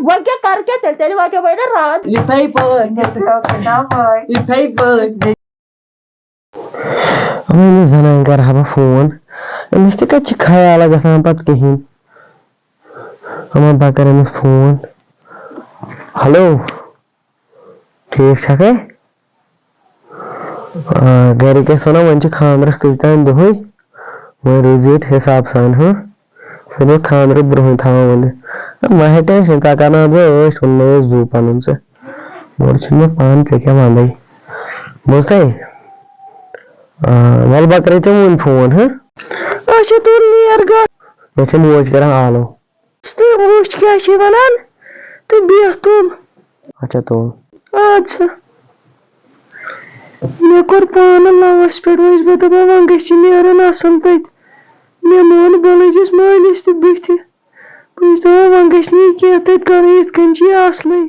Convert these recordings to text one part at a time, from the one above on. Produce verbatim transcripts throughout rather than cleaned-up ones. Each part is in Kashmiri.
وۄنۍ کیٛاہ کَرٕ کیٛاہ تیٚلہِ؟ تیٚلہِ واتیو وۄنۍ نہٕ راتھ۔ یِتھَے پٲٹھۍ، یِتھَے پٲٹھۍ۔ وۄنۍ أمِس زَنانہِ کَرٕ ہا بہٕ فون، أمِس تہِ کَتہِ چھِ خیال گژھان پَتہٕ کِہیٖنۍ۔ اَما بہٕ کَرٕ أمِس فون۔ ہیلو، ٹھیٖک چھَکھے؟ آ، گَرِکۍ ٲسۍ وَنان، وۄنۍ چھِ خانٛدرَس کٔژِ تام دۄہٕے، وۄنۍ روٗزِ ییٚتہِ حِساب سان، ہاں؟ سُہ گوٚو خانٛدرٕ برٛونٛہٕے تھاوان ؤنِتھ۔ نہ، مہ ہےٚ ٹٮ۪نشَن، ژےٚ کَرناوَتھ بہٕ عٲش، ووٚنمَے اوس زُو پَنُن ژےٚ۔ گۄڈٕ چھُنہٕ مےٚ پانہٕ ژےٚ کیٛاہ وَنَے۔ بوٗزتھَے؟ آ، وَلہٕ بہٕ کَرَے ژےٚ وٕنۍ فون، ہاں؟ اچھا، تُل نیر گژھ۔ مےٚ چھےٚ موج کَران آلو۔ تہٕ وٕچھ کیٛاہ چھِ وَنان تہٕ بیٚہہ تُل۔ اچھا، تُل۔ اَدٕ سا۔ مےٚ کوٚر پانہٕ لَوَس پٮ۪ٹھ، وۄنۍ چھَس بہٕ دَپان وۄنۍ گژھِ یہِ نیرُن اَصٕل تَتہِ۔ مےٚ مون، بہٕ لٔجِس مٲلِس تہِ بٕتھِ۔ بہٕ چھَس دَپان وۄنۍ گژھِ نہٕ یہِ کینٛہہ، تَتہِ کَرو یِتھ کٔنۍ چھِ یہِ اَصلٕے۔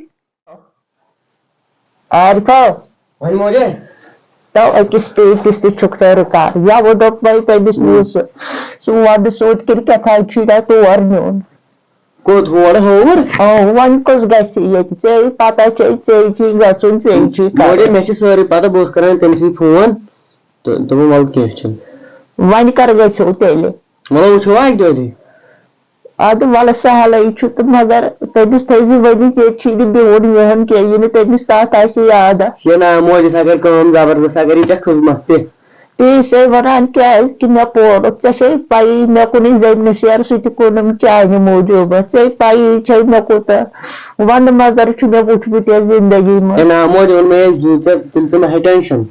عارفہ، وۄنۍ موجے؟ تو أکِس پیٹِس تہِ چھُکھ ژٕ رُکان۔ یَوٕ دوٚپ وۄنۍ تٔمِس نہٕ سُہ، سُہ وَندٕ سوٗٹ کِنہٕ کیٛاہ تام چھُے نہ تور نیُن۔ کوٚت ہور ہیوٚر؟ اَو، وۄنۍ کُس گژھِ ییٚتہِ؟ ژےٚ پَتہ چھے، ژےٚ چھُے گژھُن، ژےٚ چھُے کَرُن۔ موجے، مےٚ چھِ سٲرٕے پَتہ، بہٕ اوسُس کَران تٔمۍ سٕے فون تہٕ دوٚپُن، وَلہٕ کینٛہہ چھُنہٕ۔ وۄنۍ کَر گژھِو تیٚلہِ؟ وَلہٕ وٕچھو وۄنۍ اَکہِ دۄیہِ دۄہہِ۔ اَدٕ وَلہٕ سہلٕے چھُ تہٕ مگر تٔمِس تھٲیزِ ؤنِتھ، ییٚتہِ چھُے نہٕ بِہُن وِہُن کینٛہہ، یہِ نہٕ تٔمِس تَتھ آسہِ یاد۔ ہے نہ، موجَس اگر کٲم زبردست، اگر یہِ ژےٚ خدمت تہِ۔ تی چھسے وَنان، کیٛازِ کہِ مےٚ پوٚر، ژےٚ چھے پَیی، مےٚ کُنُے زٔمیٖنَس یارٕ سُہ تہِ کُنُم چانہِ موٗجوٗب۔ ژےٚ پَیی چھے مےٚ کوٗتاہ وَندٕ مَزَر چھُ مےٚ وُچھمُت یَتھ زِندگی منٛز۔ ہے نہ، موج ووٚن مےٚ یہِ زُو ژےٚ، تیٚلہِ ژٕ مہ ہے ٹٮ۪نشَن۔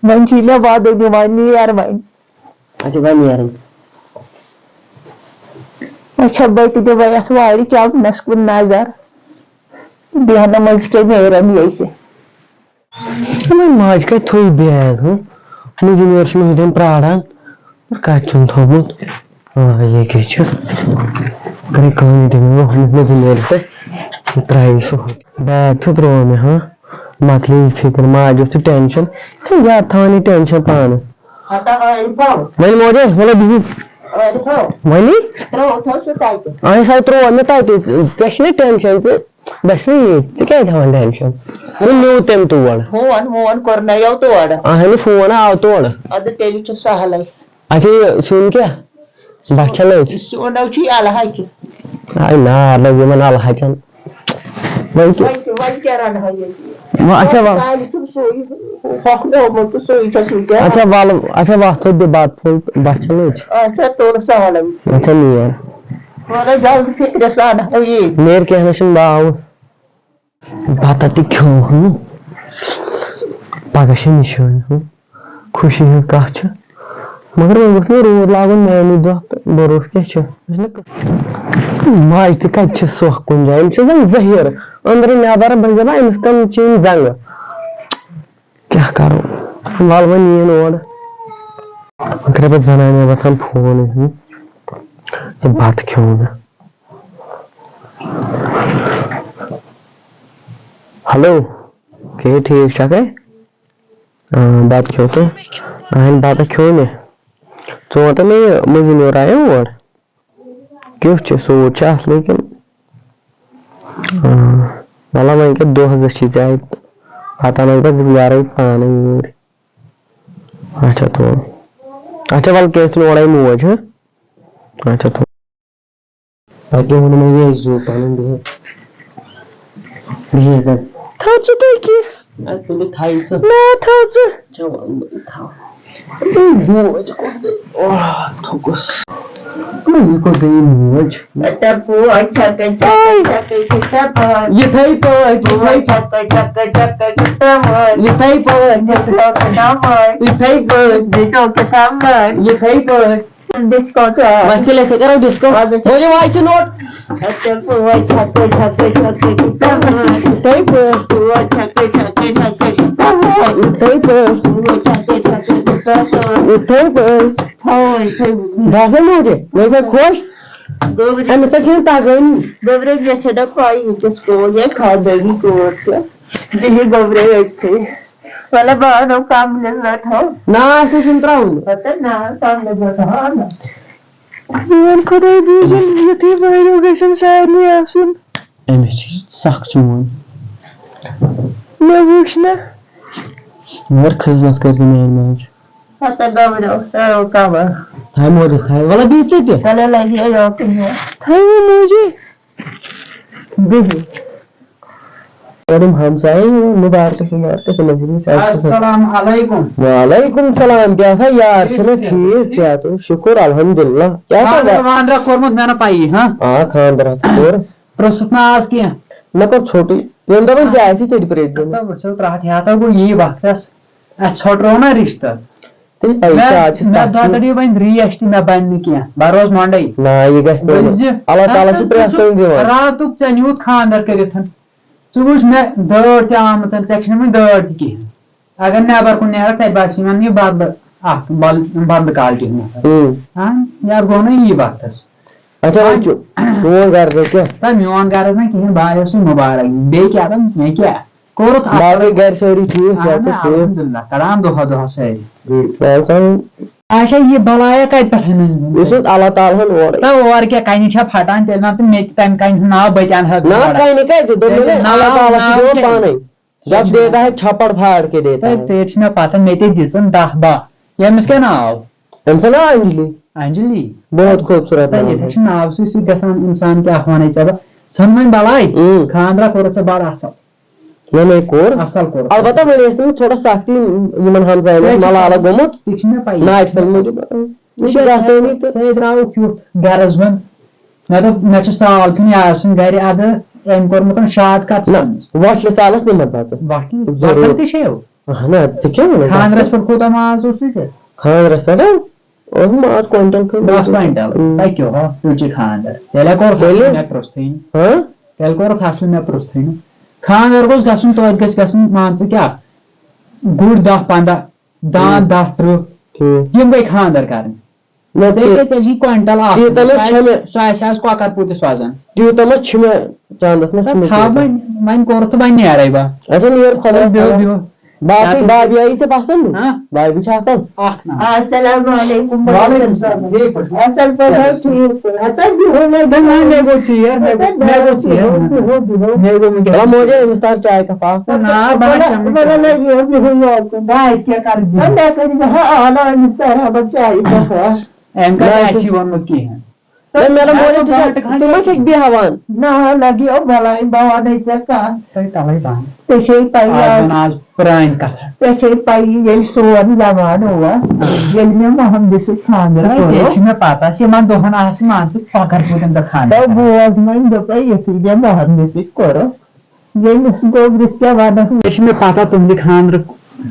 وۄنۍ چھُے مےٚ وَدُن یِوان، نیر وۄنۍ۔ اچھا، وۄنۍ نیرُن۔ اچھا، بہٕ تہِ دِمے یَتھ وارِ چَمنَس کُن نظر۔ بیٚہنہٕ منٛز کیٛاہ نیرَن ییٚتہِ۔ وۄنۍ ماجہِ کَتہِ تھوٚو یہِ بیگ، ہُہ؟ مٔنٛزِم یورٕ چھُ مےٚ ہُتٮ۪ن پرٛاران۔ کَتہِ چھُن تھوٚومُت؟ آ، ییٚکیٛاہ چھُ۔ کَرے کٲم، یہِ دِمہٕ بہٕ ہُمِس مٔنٛزِم یورٕ تہٕ یہِ ترٛاوِ سُہ ہُتھ۔ بیگ تھوٚو ترٛوو مےٚ، ہاں؟ مۄکلے یہِ فِکِر، ماجہِ اوس یہِ ٹٮ۪نشَن۔ یہِ چھُنہٕ زیادٕ تھاوان یہِ ٹٮ۪نشَن پانہٕ۔ ہتا عارفو۔ وۄنۍ موجے، وَلہٕ بِہِو۔ عارفو۔ وَنی؟ ترٛوو تھوٚو سُہ تَتہِ۔ اَہَن سا، ترٛوو مےٚ تَتہِ۔ ژےٚ چھُنہ ٹٮ۪نشَن، ژٕ بَس نہٕ ییٚتہِ، ژٕ کیٛازِ ہٮ۪وان ٹٮ۪نشَن؟ ژٕ نیوٗ تٔمۍ تور۔ فون وون کوٚرنَے یَو تورٕ۔ اَہَنہِ فون آو تورٕ۔ اَدٕ تیٚلہِ چھُ سہلٕے۔ اچھا، یہِ سیُن کیٛاہ؟ بَس چھَلٲوِتھ۔ سُہ وَنو چھُے اَلہٕ ہَچہِ۔ آے نار لَگہِ یِمَن اَلہٕ ہَچَن۔ وۄنۍ کیٛاہ؟ وۄنۍ کیٛاہ، وۄنۍ کیٛاہ رَنہٕ ہا ییٚتہِ؟ وۄنۍ اچھا، وۄنۍ وَلہٕ۔ کالہِ چھُم سُے ہۄکھنومُت تہٕ سُے چھَس وٕنکٮ۪ن۔ اچھا، وَلہٕ، اچھا، وَتھ تھوٚد دِ بَتہٕ پھوٚل، بَتہٕ چھَلٲوِتھ۔ اچھا، توٚر سہلٕے۔ اچھا، نیر۔ مگر جلدی فِکرِ سان ہاو یی۔ نیر، کینٛہہ نہ چھُنہٕ، بہٕ آوُس۔ بَتہٕ تہِ کھیوٚو، ہُم۔ پَگاہ چھِ نِشٲنۍ، ہُم۔ خوشی ہٕنٛز کَتھ چھِ۔ مگر وۄنۍ گوٚژھ نہٕ روٗد لاگُن میٛانہِ دۄہ تہٕ بروسہٕ کیٛاہ چھُ؟ ماجہِ تہِ کَتہِ چھِ سۄکھ کُنہِ جایہِ؟ أمِس چھِ زَن زٔہیٖر أنٛدرٕ نٮ۪بر، بہٕ چھَس دَپان أمِس کَم چیٖن زَنٛگہٕ۔ کیٛاہ کَرو؟ وَلہٕ وۄنۍ یِیِن اورٕ۔ وۄنۍ کَرٕ بہٕ زَنانہِ وَسان فون، ہُم۔ تہٕ بَتہٕ کھیوٚو مےٚ۔ ہیلو، کیٛاہ ٹھیٖک چھَکھے؟ آ، بَتہٕ کھیوٚو تہٕ؟ اَہَن، بَتہٕ کھیوٚو مےٚ۔ ژٕ وَن تہٕ مےٚ، یہِ مٔنٛزِم یورٕ آیو اور؟ کیُتھ چھُ؟ سوٗٹ چھُ اَصلٕے کِنہٕ؟ آ، وَلہٕ وۄنۍ کیٛاہ، دۄہ زٕ چھِ ژےٚ اَتہِ، پَتہٕ اَنَکھ بہٕ گَرَے پانَے یوٗرۍ۔ اچھا، تُل۔ اچھا، وَلہٕ کینٛہہ چھُنہٕ، اورَے موج، ہہ؟ اچھا، تُل۔ تَتہِ ووٚن مےٚ یہِ زُو پَنُن بِہِتھ۔ بِہِتھ اَتہِ۔ تھاو ژٕ تُہۍ کینٛہہ۔ اَدٕ تُلِتھ تھاو ژٕ۔ نہ، تھاو ژٕ۔ اچھا، وَلہٕ بہٕ تھاوٕ۔ اے، بوج کوٚت گٔے؟ آہ، تھوٚکُس۔ اے، یہِ کوٚت گٔے یہِ موج؟ اچھا، بوج چھَکٕے، چھَکٕے، چھَکٕے، چھَکٕے، چھَکٕے۔ یِتھَے پٲٹھۍ، یِتھَے پٲٹھۍ۔ چھَکٕے، چھَکٕے، چھَکٕے، چھَکٕے۔ یِتھَے پٲٹھۍ۔ یِتھَے پٲٹھۍ۔ یِتھَے پٲٹھۍ۔ ڈِسکو کیٛاہ؟ وۄنۍ تیٚلہِ أسۍ کَرو ڈِسکو۔ اَدٕ بوزِو، وۄنۍ چھُ نوٹ۔ اَدٕ بوز، چھَکٕے، چھَکٕے، چھَکٕے، چھَکٕے، چھَکٕے۔ یِتھَے پٲٹھۍ۔ بوز، چھَکٕے، چھَکٕے، چھَکٕے، چھَکٕے۔ یِتھَے پٲٹھۍ۔ بوز، چھَکٕے، چھَکٕے، چھَکٕے، چھَکٕے۔ یِتھَے پٲٹھۍ۔ تھاوو یِتھَے پٲٹھۍ۔ باسان موجی، مےٚ گٔے خۄش۔ گوٚبرِ-، أمِس تہِ چھِنہٕ تَگٲنی۔ گوٚبرِ، مےٚ چھےٚ نہ پَیی، یہِ کِژھ کوٗر، یہِ خانٛدٲنی کوٗر چھےٚ۔ بِہِو گوٚبرِ أتھٕے۔ مطلب، بہٕ اَنو کَم لذت ہو۔ ناو تہِ چھُنہٕ ترٛاوُن۔ مطلب، ناو کَم لذت ہو، اَنو۔ میون خۄداے بوٗزِن، یُتھُے وٲرِو گژھن سارنٕے آسُن۔ أمِس چھِ سَکھ چون۔ مےٚ وٕچھ نہ۔ مگر خٔزمَت کٔرۍزِ میٛانہِ ماجہِ۔ ہَتہ گبرو، ترٛٲیِو کَبر۔ تھاے مٲرِتھ، تھاے۔ وَلہٕ بِہِو ژٕ تہِ۔ چلو لگی یوکُن یہِ۔ تھٲیِو ماجہِ۔ بِہِو۔ یِم ہمسایہِ، یِم مُبارکَس وُبارکَس، تِمَن چھِ أسۍ اَتہِ سۭتۍ۔ السلام علیکم۔ وعلیکم السلام، کیٛاہ سا یار، ٹھیٖک چھُنہ چھا؟ ٹھیٖک؟ صحت، شُکُر الحمدللہ۔ کیٛاہ سا خانٛدر وانٛدرا کوٚرمُت مےٚ نہ پَیی، ہاں؟ آ، خانٛدر ہَتھ کوٚر۔ پرٛژھُتھ نہٕ آز کینٛہہ۔ مےٚ کوٚر ژھوٚٹٕے۔ ییٚمہِ دۄہ وۄنۍ ژےٚ آسہِ تیٚلہِ پرٛٲرۍ زیو مےٚ۔ ہَتو وٕچھو، ترٛٹھ ہَتھ ہَتو گوٚو یی وقتَس۔ اَسہِ ژھۄٹرو نہ رِشتہٕ۔ تیٚلہِ پَیی مےٚ، چھِ، اَتھ چھِ مےٚ سختی۔ دۄدٕرۍ وۄنۍ ریش تہِ مےٚ بَنہِ نہٕ کینٛہہ، بہٕ روزٕ مۄنڈَے۔ نہ، یہِ گژھِ نہٕ۔ بٔزِ۔ اللہ تعالیٰ چھُ نہ، پرٛٮ۪تھ ژٕ کٲنٛسہِ دِوان۔ راتُک ژےٚ نیوٗتھ خانٛدر کٔرِتھ۔ ژٕ وٕچھ مےٚ دٲر تہِ آمٕژ، ژےٚ چھِنہٕ وٕنہِ دٲر تہِ کِہیٖنۍ۔ اگر نٮ۪بر کُن نیرکھ، تَتہِ باسہِ یِمن یہِ بدلہٕ اکھ بل-، بدلہٕ quality ہُنٛد نفر۔ ہُم۔ ہاں، یتھ گوٚو نہٕ یی وقتس۔ اچھا، وۄنۍ وۄنۍ چھُ چون غرض کیٛاہ؟ تہٕ میون غرض نہٕ کِہیٖنۍ، بہٕ آیوسٕے مُبارک۔ بیٚیہِ کیٛاہ دَپہٕ، مےٚ کیٛاہ؟ کوٚرُتھ اَصٕل۔ باقٕے گرِ سٲری ٹھیٖک، صحت اہن، چھا ٹھیٖک؟ الحمدللہ، کڑان دۄہا دۄہا سٲری۔ ٹھیٖک، مان ژٕ۔ اچھا، یہِ بلایا کتہِ پٮ۪ٹھ أنٕس بہٕ؟ یُس اوس اللہ تعالیٰ ہن اورَے۔ تہٕ اور کیٛاہ، کنہِ چھا پھٹان تیٚلہِ وَن تہٕ مےٚ تہِ تمہِ کنہِ ہُنٛد ناو، بہٕ تہِ اَنہٕ ہا نہ، گۄڈٕ۔ کنہِ کتہِ؟ دوٚپ مےٚ تیٚلہِ نہ، اللہ ناو، تعالیٰ چھُ ناو دِوان کیٛاہ؟ پانے۔ جب دیتا ہے چھپڑ پھاڑ کے دیتا ہے۔ تہٕ تیٚلہِ چھِ مےٚ پتہ، مےٚ تہِ دِژٕن دَہ باہ۔ ییٚمِس کیٛاہ ناو؟ أمۍ سُنٛد ناو انجلی۔ انجلی۔ بہت خوبصورت تہٕ ناو ییٚتہِ ہے۔ چھِ ناوسٕے سۭتۍ گژھان اِنسان، کیٛاہ وَنَے ژےٚ بہٕ؟ ژھٕن وۄنۍ بلاے۔ اۭں۔ خانٛدرا کوٚرُتھ ژےٚ بڑٕ اَصٕل۔ یعنی کوٚر۔ اَصٕل کوٚرُتھ۔ البتہ وۄنۍ ٲسۍ تٔمِس تھوڑا سختی یِمن ہمساین، تہِ ٲسۍ چھِ ملالہ پَتہ۔ گوٚمُت۔ تہِ چھِ مےٚ پَیی۔ ناٹِفَن موٗجوٗب۔ یہِ چھِ گژھٲنی تہٕ۔ ژےٚ درٛاوُکھ یُتھ غرض وۄنۍ۔ مےٚ دوٚپ، مےٚ چھُ سال کھیوٚن یار سُنٛد گرِ اَدٕ، أمۍ کوٚر مےٚ تِم شارٹ کَٹ نہ، سَمٕجھ۔ وۄٹھ لِسالَس نِمَن پَتہٕ۔ وۄٹھ، ضروٗر۔ وۄٹھ تہِ چھے یو۔ اَہَن حظ، ژٕ کیٛاہ وَنان؟ خانٛدرَس پٮ۪ٹھ کوٗتاہ ماز اوسُے ژےٚ؟ خانٛدرَس پٮ۪ٹھ حظ؟ اوس ماز کویِنٹَل کھنٛڈ۔ دَہ کویِنٹَل؟ اۭں۔ تَتہِ کیٛاہ ہو، تیُتھ چھُ خانٛدر۔ تیٚلہِ ہا کوٚر تیٚلہِ؟ مےٚ پرٛژھتھٕے نہٕ۔ ہاں؟ تیٚلہِ کوٚرُتھ اَصلہِ مےٚ پرٛژھتھٕے نہٕ۔ خانٛدر گوٚژھ گژھُن، توتہِ گژھِ گژھُن، مان ژٕ کیٛاہ، گُرۍ دَہ پنٛداہ، داند ٹھیٖک۔ دَہ تٕرٛہ، ٹھیٖک۔ یِم گٔے خانٛدر کَرٕنۍ۔ نہ، ژےٚ تہِ کیٛاہ، ژےٚ چھُے کویِنٹل اَکھ، تیوٗتاہ ما سُہ چھےٚ آسہِ، مےٚ، سُہ آسہِ آز کۄکر پوٗتِس وزن۔ تیوٗتاہ ما چھُ مےٚ چاندس منٛز تہٕ چھُ مےٚ تھاو تیوٗتاہ۔ وۄنۍ، وۄنۍ کوٚرُتھ تہٕ وۄنۍ نیرے بہٕ۔ اچھا، نیر خۄدایَس بِہِو، حوالہٕ۔ بِہِو۔ باقٕے باقٕے بابی آیی ژےٚ پسنٛد؟ ہاں۔ بابی چھِ اَصٕل؟ اَکھ نمبر۔ السلام علیکم۔ وعلیکم السلام۔ ٹھیٖک پٲٹھۍ؟ اَصٕل پٲٹھۍ حظ، ٹھیٖک پٲٹھۍ۔ ہَتہٕ حظ بِہِو وۄنۍ۔ نہ، نہ، مےٚ گوٚو ژیر، مےٚ گوٚو، مےٚ گوٚو ژیر۔ بِہِو، بِہِو۔ مےٚ گوٚو وٕنکیٚس۔ چلو، موجی، أمِس تار چاے کپ اَکھ۔ نہ، بہٕ ہا چٮ۪مہٕ نہٕ وَلہٕ، چاے۔ وَلہٕ، یہِ بِہِو یوکُن۔ بہٕ ہا کیٛاہ کَرٕ بِہِتھ؟ وۄنۍ مےٚ کٔرِو زِ ہا آلو أمِس تار ہا بہٕ چاے کپ اَکھ۔ أمۍ کَتہِ نہ، آسہِ یہِ ووٚنمُت کِہیٖنۍ؟ ہے، مےٚ دوٚپ، مولوی، ژٕ چھَکھ، ژٕ ما چھَکھ بیٚہوان؟ نہ، لَگیو بَلاے، بہٕ وَنَے ژےٚ کَتھ۔ تۄہہِ تَلَے بَنٛد۔ ژےٚ چھے پَیی آز آز۔ وَن آز پرٛٲنۍ کَتھا۔ ژےٚ چھے پَیی، ییٚلہِ سون زمانہٕ اوس، آ۔ ییٚلہِ مےٚ محمدِ سۭتۍ خانٛدر ہے، تہِ کوٚرُکھ۔ چھِ مےٚ پَتہ، تِمَن دۄہَن آسہٕ مان ژٕ کۄکَر پوٗتٮ۪ن پٮ۪ٹھ خانٛدر تہٕ کران۔ بوز وۄنۍ، دوٚپمَے، یُتھُے مےٚ محمدِ سۭتۍ کوٚرُکھ، ییٚمِس گوٚبرِس کیٛاہ وَنَکھ؟ یہِ چھِ مےٚ پَتہ، تُہٕنٛدِ خانٛدرُک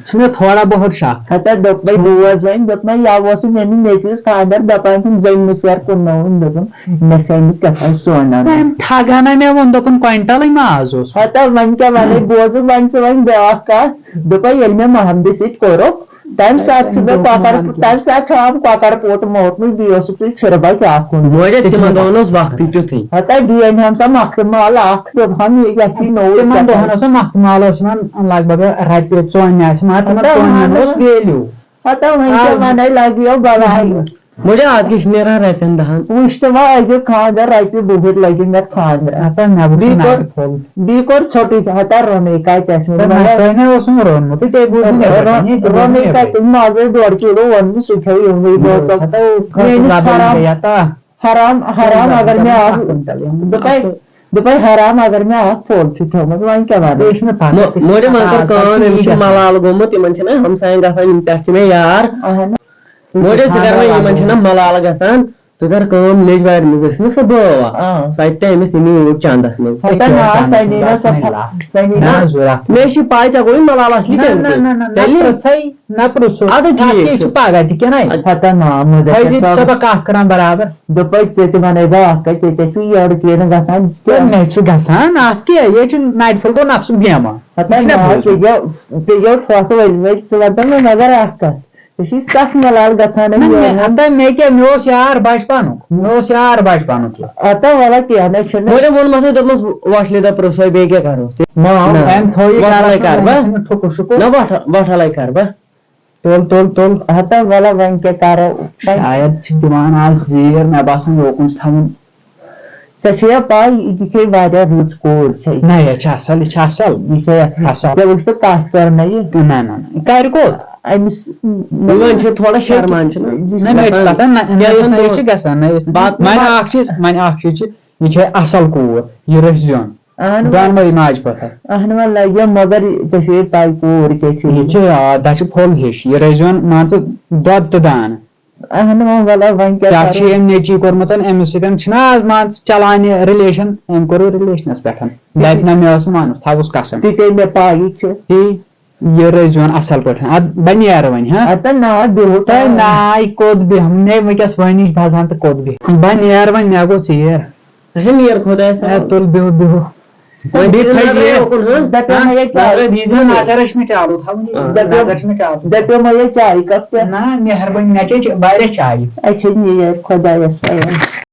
چھُ مےٚ تھوڑا بہت شک۔ ہتا دوٚپمَے، بوز وۄنۍ، دوٚپمَے، یا اوسُے مےٚ نِنہٕ نیٚچوِس خانٛدر، دَپان چھُم زٔمۍ مُسیر کُننٲوٕم، دوٚپُن، مےٚ چھُ أمِس کیٛاہ تام سونَن۔ تٔمۍ ٹھگانا مےٚ ووٚن، دوٚپُن، کویِنٹَلٕے ماز اوس۔ ہتا وۄنۍ کیٛاہ وَنَے، بوزُن وۄنۍ ژٕ وۄنۍ بیٛاکھ کَتھ، دوٚپمَے، ییٚلہِ مےٚ محمدِ سۭتۍ کوٚرُکھ، تَمہِ ساتہٕ چھُ مےٚ کۄکَر، تَمہِ ساتہٕ چھُ آمُت کۄکَر پوت موتمُت، بیٚیہِ اوسُکھ تُہۍ پھِرٕ بَچہِ اَکھ کُن۔ وۄنۍ ژٕ تِمَن چھُکھ دۄہَن اوس وقتٕے تیُتھُے۔ ہتا بیٚیہِ أنۍ ہَم سا مَکھٕ مال اَکھ، دوٚپہَم، یہِ گژھِ نوٚو تِمَن دۄہَن چَکر۔ اوس نہ مَکھٕ مال اوس یِوان لگ بگ رۄپیہِ ژۄن آسہِ، مگر تِمَن ہتا ژۄن وَنہٕ، اوس value۔ ہتا وۄنۍ کیٛاہ آز وَنَے، لَگیو بَلاے۔ مگر اَز کیٛاہ چھِ نیران رۄپیَن دَہَن؟ وٕچھ تہٕ وۄنۍ، أزیُک خانٛدر، رۄپیہِ بُہِتھ لٔگِم یَتھ خانٛدرَس۔ ہتا مےٚ ووٚن بیٚیہِ کوٚر، نَرِ پھوٚل۔ بیٚیہِ کوٚر ژھوٚٹٕے، ہتا روٚنُے کَتہِ اَسہِ ووٚن، تہٕ نہ، مگر تۄہہِ نہ اوسُم روٚنمُت، تُہۍ کیٛاہ بوٗزُو مےٚ رو-، پٮ۪ٹھ؟ یہِ تہِ بوٗزُو روٚنُے مےٚ کَتہِ، پٮ۪ٹھ۔ مازَے ڈۄڈ کِلوٗ ووٚن مےٚ، سُہ کھیوٚو یِموٕے یہِ بٲژو۔ ہتا اوس کَتھ میٛٲنِس زَبٲنۍ حرام، گٔے یَتھ۔ حرام، حرام اگر مےٚ اَکھ، اَکھ کویِنٹَل یِم دوٚپَے، اَکھ۔ دوٚپَے حرام اگر مےٚ اَکھ پھوٚل چھُ تھوٚومُت، وۄنۍ کیٛاہ وَنہٕ؟ بیٚیہِ چھُنہٕ پَتہ مو-، کیٛاہ چھُ موجی، وۄنۍ کَر آز کَتہِ کٲم، چھُ أمِس یی چھُ گژھان۔ مَلال گوٚمُت، یِمَن چھِنہ ہمسایَن گژھان، یِم پٮ۪ٹھ چھِ مےٚ یار۔ اَہَن۔ موجی، ژٕ کَر وۄنۍ، یِمَن چھِنہ مَلال گژھان، ژٕ کَر کٲم، لیٚج وارِ منٛز ٲسۍ نہ سۄ بٲوا؟ آ۔ سۄ تہِ أمِس تٔمی اوٗرۍ چَندَس منٛز۔ ہَتا نہ، سۄ نیرِ سۄ پھَ-، سۄ نیرِ نہ، نہ۔ ضوٚرَتھ۔ مےٚ چھِ پَے، ژےٚ گوٚوُے مَلال اَصلی نہ، کَمہِ نہ، کِنۍ۔ نہ، نہ، نہ، تیٚلہِ؟ پرٛژھَے۔ نہ پرٛژھو۔ اَدٕ اَتھ ٹھیٖک کیٛاہ چھُ۔ چھُ پَگاہ تہِ کِنہٕ؟ ہَتا نا، مُدثِر حٲجی صٲب۔ صٲبہ کَتھ کَران برابر۔ دوٚپُے ژےٚ تہِ وَنے بہٕ اَکھ کَتھ، ژےٚ ژےٚ چھُے یٔڈ کینٛہہ گژھان۔ تہٕ مےٚ چھُ گژھان اَتھ کیٛاہ؟ ییٚتہِ چھُ نَرِ پھوٚل گوٚو نَفسُک بیمار۔ ہَتا یہِ چھُنہ نا، بوزُن۔ ژےٚ گیو، ژےٚ گیو ٹھۄکھ ؤلۍ ؤلۍ، ژٕ وَن تہٕ مےٚ مگر اَکھ کَتھ۔ ژےٚ چھُے سَکھ مَلال گژھان نہ، أمۍ مےٚ، یورٕ۔ ہَتا مےٚ کیٛاہ، مےٚ اوس یار بَچپَنُک، مےٚ اوس یار بَچپَنُک یہِ۔ ہَتا وَلہٕ کینٛہہ نہ چھُنہٕ۔ وۄنۍ ووٚنمَسَے، دوٚپمَس، وۄٹھ لیٚدر پرٛژھوے، بیٚیہِ کیٛاہ کَرو؟ نہ، نہ، وۄٹھ لَے کَرٕ بہٕ۔ ٹھُکہٕ شُکہٕ۔ نہ، وۄٹھ، وۄٹھ لَے کَرٕ بہٕ۔ تُل، تُل، تُل۔ ہتا وَلہٕ وۄنۍ کیٛاہ کَرو؟ شاید چھِ دِوان آز زیٖر، مےٚ باسان، یوکُن چھِ تھاوُن۔ ژےٚ چھےٚ یا پَے، یہِ چھےٚ واریاہ رٕژ کوٗر چھےٚ۔ نہ، یہِ چھےٚ اَصٕل، یہِ چھےٚ اَصٕل۔ یہِ چھےٚ اَصٕل۔ ژےٚ وٕچھ ژٕ کَتھ کَرنَے یہِ؟ نہ، نہ، نہ۔ کَرِ کوٚت؟ أمِس یِمَن چھِ تھوڑا شرمان چھِنہ۔ نہ، مےٚ چھِ پَتہ، نہ، نہ، نہ، یہِ چھِ گژھان، نہ، یہِ چھِ، باقٕے وۄنۍ ما- اَکھ چیٖز، وۄنۍ اَکھ چیٖز چھِ، یہِ چھےٚ اَصٕل کوٗر، یہِ رٔچھۍ زیُن۔ اہن وۄنۍ۔ دۄنوَے ماجہِ پَتھر۔ اہن وۄنۍ لَگہِ، مگر ژےٚ چھےٚ یہِ پَے کوٗر کیٛاہ چھِ۔ یہِ چھِ، آ، دَچھِ پھوٚل ہِش، یہِ رٔچھۍ زیُن، مان ژٕ، دۄد تہٕ دانہٕ۔ اہن وۄنۍ، وَلہٕ وۄنۍ کیٛاہ کیٛاہ چھُ کَرو؟ أمۍ نیٚچی کوٚرمُت؟ أمِس سۭتۍ چھِنہ آز، مان ژٕ، چَلان یہِ relation، أمۍ کوٚر relation-س پٮ۪ٹھ۔ دَپہِ نہ، مےٚ ٲس نہٕ وَنُن، تھاوُس قسم۔ تہِ گٔے مےٚ پَے، یہِ چھُ۔ تی۔ یہِ رٔچھۍ زیُن اَصٕل پٲٹھۍ۔ اَدٕ بہٕ نیرٕ وۄنۍ، ہا؟ اَدٕ نا، بِہِو تُہۍ تام۔ ناے کوٚت بیٚہمہٕ؟ مےٚ وٕنکیٚس وۄنۍ نِش بَزان تہٕ کوٚت بیٚہمہٕ؟ بہٕ نیرٕ وۄنۍ، مےٚ گوٚو ژیر۔ اچھا، نیر خۄدایَس اے، حوالہٕ۔ تُل بِہِو، بِہِو۔ وۄنۍ بیٚیہِ بیٚیہِ تھٲیزِ نظرے یہِ۔ اوکُن، ہا؟ دَپیو ہا؟ مےٚ یہِ چاے۔ نظر دیٖزِ نظر۔ نظر، أچھ مےٚ چالوٗ تھاوُن یہِ۔ آ۔ دَپیو، نظر چھِ مےٚ چالوٗ۔ دَپیو مےٚ یہِ چاے کَپ کیٛاہ؟ نہ، مہربٲنی، مےٚ چے چ-، واریاہ چایہِ۔ اچھا، نیر خۄدایَس حوالہٕ۔